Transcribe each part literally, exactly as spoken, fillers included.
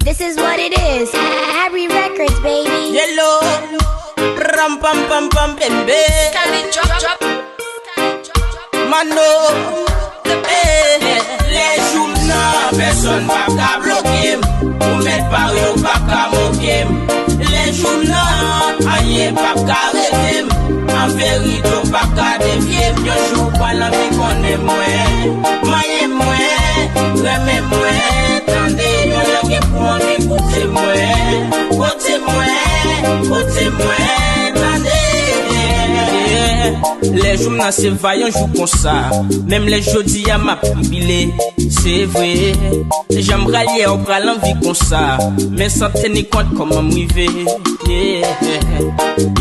This is what it is. Harry Records, baby. Yellow. Ram pam pam pam pembe. Mano. Eh, lè jou m nan, pèsonn p ap ka bloke m. Ou mèt pare, ou p ap ka moke m. Lè jou m nan, anyen p ap ka rete m. An verite, ou p ap ka devye m. Yon jou ou pral anvi konnen mwen. Manyen mwen, renmen mwen, tande. Yon lè w gen pou anvi koute mwen. Koute mwen, koute mwen, tande. Yeah. Lè jou m nan se va yon jou konsa. Menm lè jodi a m ap tribile. Se vre. Jan m pral yè ou pral anvi konsa. Men san teni kont kòman m rive. Yeah.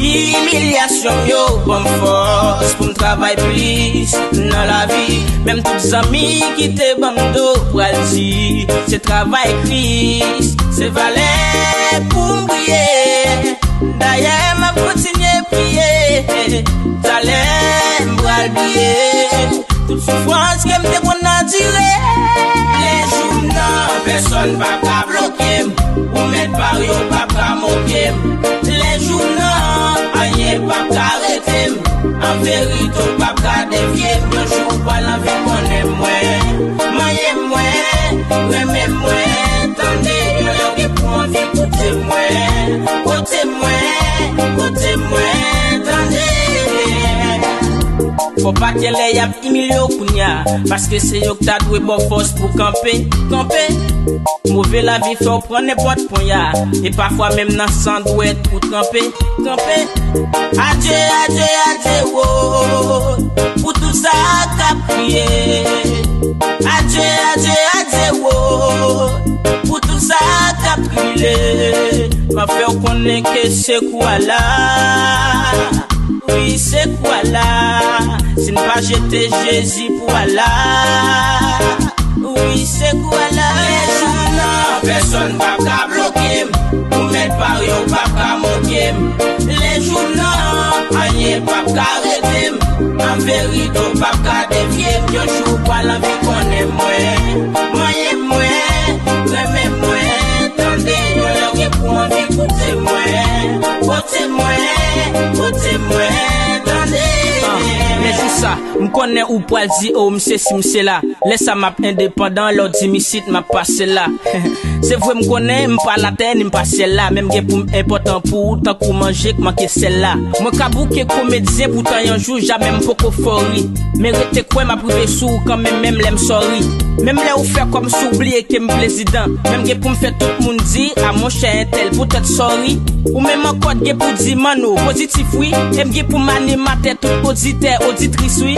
Imilyasyon m yo ban m fòs pou m travay plis nan lavi. Menm tout zanmi ki te ban m do pral di se travay Kris, se valè pou m briye. Dayè m ap kontinye priye. Talè m pral bliye. Tout soufrans ke m te konn andire. Lè jou m nan, pèsonn p ap ka bloke m. Ou mèt pare, ou p ap ka moke m. Lè jou m nan, anyen p ap ka rete m. An verite, ou p ap ka devye m. Yon jou ou pral anvi konnen mwen. Manyen mwen, renmen mwen, tande. Yon lè w gen pou anvi koute mwen. Koute mwen, koute mwen, tande. Fò pa gen lè y ap imilye w kounye a, paske se yo k ta dwe ba w fòs pou kanpe, kanpe. Move lavi fè w pran nenpòt ponya, e pafwa menm nan san dwèt ou tranpe, tranpe. Adye, adye, adye, wo, pou tout sa k ap kriye. Adye, adye, adye, wo, pou tout sa k ap kriye. M ap fè w konnen ke sekou a la. Wi, sekou a la. Si n pa jete Jezi pou a la. Wi, sekou a la. Lè jou m nan, pèsonn p ap ka bloke m. Ou mèt pare, ou p ap ka moke m. Lè jou m nan, anyen p ap ka rete m. An verite, ou p ap ka devye m. Yon jou ou pral anvi konnen mwen. Manyen mwen, renmen mwen, tande. Yon lè w gen pou anvi koute mwen. Koute mwen, koute mwen, tande. Ah, men jou sa, m konnen ou pral di, oh, m sesi, m sela. Lè sa m ap endepandan, lè w di m isit, m ap pase la. Se vre m konnen m pa latè ni m pa syèl la, men m gen pou m enpòtan pou ou tankou manje k manke sèl la. Mwen ka bouke komedyen, poutan yon jou jamè m poko fò ri. Men rete kwè m ap rive sou ou kanmenm, menm lè m sòri. Menm lè ou fè kòmsi w bliye ke m prezidan, men m gen pou m fè tout moun di, a monchè entèl poutèt sòri. Ou menm ankò t gen pou di, Manno, pozitif wi, e m gen pou m animatè tout oditè, oditris wi.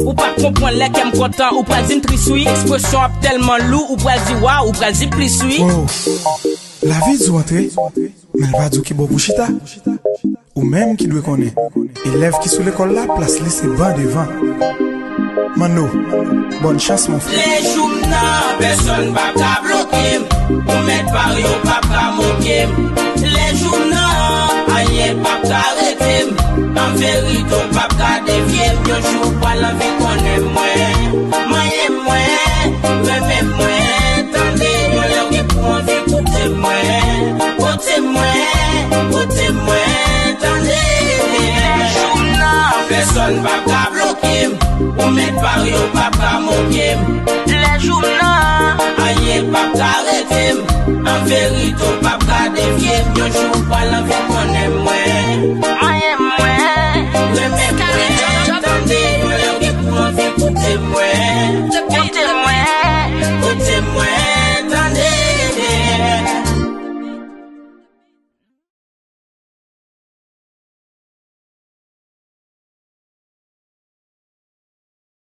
Ou pa konprann lè kè m kontan, ou pral di m tris wi. Ekspresyon ap tèlman lou, ou pral di waw, ou pral di plis wi. Oh, lavi di w antre, men l pa di w ki bò pou chita. Ou menm ki dwe konnen. Elèv ki sou lekòl la, plas li se ban devan. Manno, bòn chans, mon frè. Lè jou m nan, pèsonn p ap ka bloke m. Ou mèt pare, ou p ap ka moke m. Lè jou m nan, anyen p ap ka rete m. An verite, ou p ap ka devye m. Yon jou ou pral anvi konnen mwen. Manyen mwen, renmen mwen, tande. Yon lè w gen pou anvi koute mwen. Koute mwen, koute mwen, tande. Jou m nan, pèsonn p ap ka bloke m. Ou mèt pare, ou p ap ka moke m. Lè jou m nan, anyen p ap ka rete m. An verite, ou p ap ka devye m. Yon jou ou pral anvi konnen mwen. Manyen mwen, renmen mwen, tande. Yon lè w gen pou anvi koute mwen. Koute mwen, koute mwen,